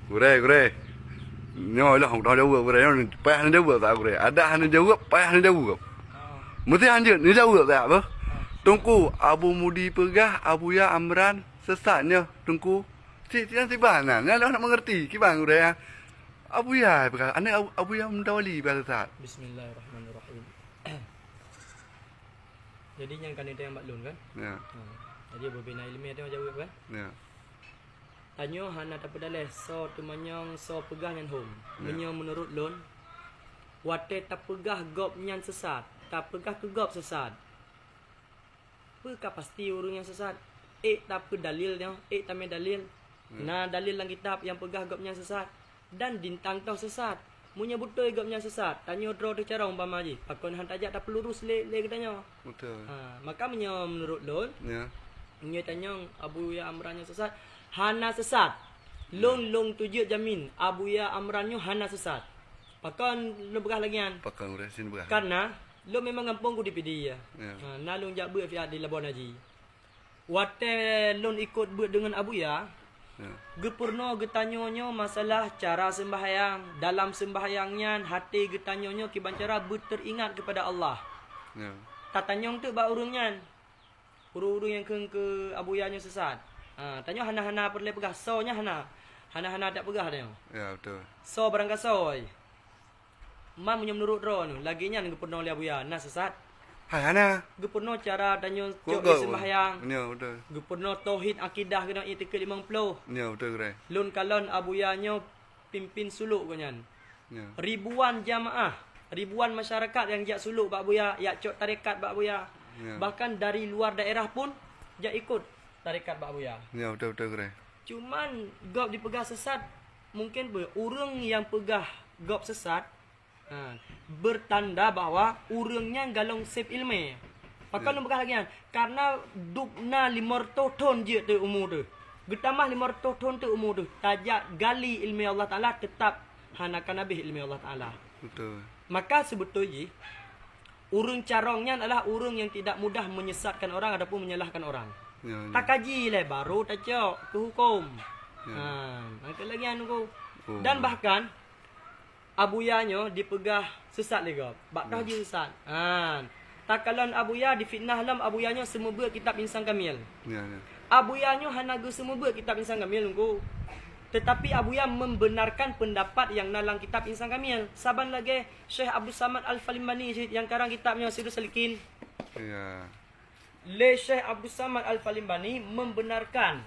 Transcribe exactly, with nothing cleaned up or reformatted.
Gurée, gurée. Nyoe lah hana jaweueb gurée. Nyoe payah hana jaweueb tak gurée. Adak hana jaweueb, payah hana jaweueb. Meusti hanjeuet neujaweueb tak beuh? Teungku, Abu Mudi peugah Abuya Amran sesat nyoe, Teungku. Si, si, si bah nan. Nyan lah nak mengerti. Kiban gurée, ya. Abuya peugah, aneuk Abu, Abuya Mudawali peugah sesat. Bismillahirrahmanirrahim. Jadi nyan kan ada yang bak lôn kan? Ya. Ha. Jadi beubina ileumé teuh jaweueb kan? Ya. Tanyoe hana tapeudaleh soe teumanyong soe peugah nyan hom. Ya. Meunyoe meunurot lôn, watée tapeugah gobnyan sesat, tapeugah keu gob sesat. Peu ka pasti ureuëng nyang sesat? Ék tapeudalil nyoe, ék tamé dalil. Hmm. Na dalil lam kitab nyang peugah gobnyan sesat dan dintang toh sesat. Meunyoe beutôi gobnyan sesat, tanyoe droe teuh carông umpama jih, pakon han tajak tapeulurus lé, lé geutanyoe. Betul. Ha, maka meunyoe meunurot lôn, ya, meunyoe tanyong Abuya Amran nyoe sesat, hana sesat. Ya. Lôn, lôn tujeuet jamin Abuya Amran nyoe hana sesat. Pakon lôn peugah lagée nyan? Pakon ureuëng sini peugah. Karena lôn memang gampông ku di Pidie, ya. Ya. Ha, na lôn jak beuet fiat di Labuan Haji. Watée lôn ikot beuet deungon Abuya, ya, geupeurunoe geutanyoe nyoe masalah cara seumbahyang. Dalam seumbahyang nyan, haté geutanyoe nyoe kiban cara beuteuringat keupada Allah. Ya. Tatanyong teuk bak ureuëng nyan. Ureuëng-ureuëng nyang kheun keu Abuya nyoe sesat. Ha, tanyoe hana-hana peureulée peugah soe nyan hana. Hana-hana tapeugah tanyoe. Ya, betul. Soe barangkasoe. Man meunyoe meunurot droeneuh, lagée nyan geupeurunoe lé Abuya, na sesat? Hai, hana. Geupeurunoe cara tanyoe cok seumbahyang. Ya, betul. Geupeurunoe tauhid akidah keunoe itikeuet limong ploh. Ya, betul, gurée. Lôn kalon Abuya nyoe pimpin sulok geuh nyan. Ya. Ribuan jamaah, ribuan masyarakat nyang jak sulok bak Abuya, jak cok tarekat bak Abuya. Ya. Bahkan dari luar daerah pun jak ikot tarekat bak Abuya. Ya, betul, betul, gurée. Cuman gob dipeugah sesat, mungkin beu-, ureuëng nyang peugah gob sesat, ha, beutanda bahwa ureuëng nyan galong seb ileumé. Pakon lôn peugah lagée nyan? Karena dubna limong reutôh thon jeuet teuk umu teuh. Geutamah limong reutôh thon teuk umu teuh. Tajak gali ileumé Allah Taala, teutap hana ka habéh ileumé Allah Taala. Betul. Maka seubeutôi jih, ureuëng carông nyan adalah ureuëng nyang tidak mudah menyesatkan orang ataupun menyalahkan orang. Ya, ya. Takaji lé baru tacok keu huköm. Ya. Ha, maka lagée nyan, Teungku. Oh. Dan bahkan, Abuya nyoe dipeugah sesat lé gob. Bak kah jih sesat. Ha. Takalon Abuya difitnah lom Abuya nyoe seumeubeuet kitab Insan Kamil. Ya, ya. Abuya nyoe hana geuseumeubeuet kitab Insan Kamil, Teungku. Tetapi Abuya membenarkan pendapat nyang na lam kitab Insan Kamil. Saban lagée Syekh Abdul Samad Al-Falimbani nyang karang kitab nyoe Sirus Salikin. Ya. Lé Syekh Abdul Samad Al-Falimbani membenarkan